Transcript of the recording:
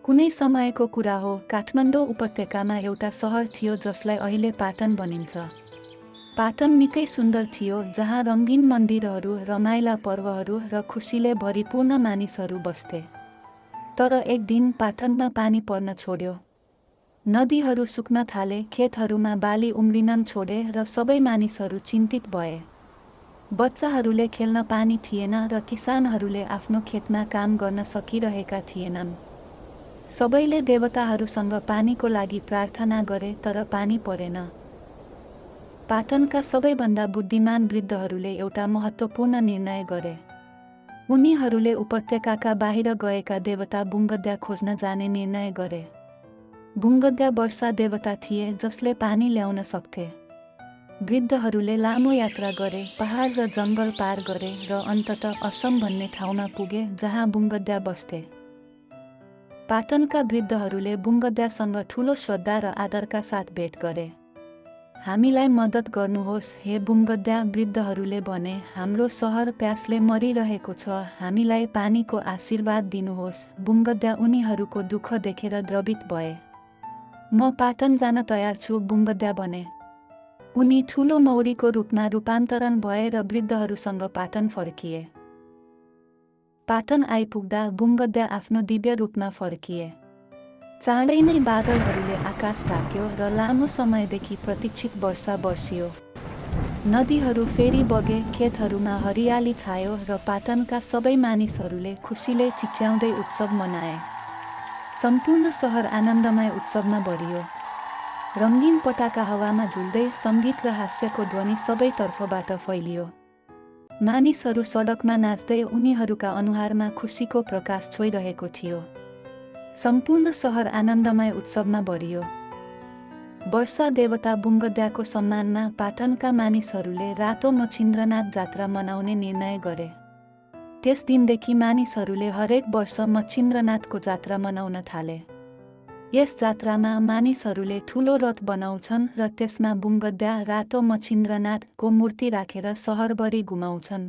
कुनै समयको कुरा हो, काठमाडौँ उपत्यकामा एउटा सहर थियो जसलाई अहिले पाटन भनिन्छ। पाटन निकै सुन्दर थियो, जहाँ रङ्गीन मन्दिरहरू, रमाइला पर्वहरू र खुसीले भरिपूर्ण मानिसहरू बस्थे। तर एक दिन पाटनमा पानी पर्न छोड्यो। नदीहरू सुक्न थाले, खेतहरूमा बाली उम्रिन छोडे र सबै मानिसहरू चिन्तित भए। बच्चाहरूले खेल्न पानी थिएन र किसानहरूले आफ्नो खेतमा काम गर्न सकिरहेका थिएनन्। सबैले देवताहरूसँग पानीको लागि प्रार्थना गरे, तर पानी परेन। पाटनका सबैभन्दा बुद्धिमान वृद्धहरूले एउटा महत्त्वपूर्ण निर्णय गरे। उनीहरूले उपत्यकाका बाहिर गएका देवता बुङ्गद्या खोज्न जाने निर्णय गरे। बुङ्गद्या वर्षा देवता थिए जसले पानी ल्याउन सक्थे। वृद्धहरूले लामो यात्रा गरे, पहाड र जङ्गल पार गरे र अन्ततः असम भन्ने ठाउँमा पुगे जहाँ बुङ्गद्या बस्थे। पाटनका वृद्धहरूले बुङ्गद्यासँग ठूलो श्रद्धा र आदरका साथ भेट गरे। हामीलाई मद्दत गर्नुहोस् हे बुङ्गद्या, वृद्धहरूले भने, हाम्रो सहर प्यासले मरिरहेको छ, हामीलाई पानीको आशीर्वाद दिनुहोस्। बुङ्गद्या उनीहरूको दुःख देखेर द्रवित भए। म पाटन जान तयार छु, बुङ्गद्या भने। उनी ठूलो मौरीको रूपमा रूपान्तरण भए र वृद्धहरूसँग पाटन फर्किए। पाटन आइपुग्दा बुङ्गद्या आफ्नो दिव्य रूपमा फर्किए। चाँडै नै बादलहरूले आकाश ढाक्यो र लामो समयदेखि प्रतीक्षित वर्षा बर्सियो। नदीहरू फेरि बगे, खेतहरूमा हरियाली छायो र पाटनका सबै मानिसहरूले खुसीले चिच्याउँदै उत्सव मनाए। सम्पूर्ण सहर आनन्दमय उत्सवमा भरियो। रङ्गीन पटाका हावामा झुल्दै, सङ्गीत र हास्यको ध्वनि सबैतर्फबाट फैलियो। मानिसहरू सडकमा नाच्दै उनीहरूका अनुहारमा खुसीको प्रकाश छोइरहेको थियो। सम्पूर्ण सहर आनन्दमय उत्सवमा भरियो। वर्षा देवता बुङ्गद्याको सम्मानमा पाटनका मानिसहरूले रातो मच्छिन्द्रनाथ जात्रा मनाउने निर्णय गरे। त्यस दिनदेखि मानिसहरूले हरेक वर्ष मच्छिन्द्रनाथको जात्रा मनाउन थाले। यस जात्रामा मानिसहरूले ठूलो रथ बनाउँछन् र त्यसमा बुङ्गद्या रातो मच्छिन्द्रनाथको मूर्ति राखेर सहरभरि घुमाउँछन्।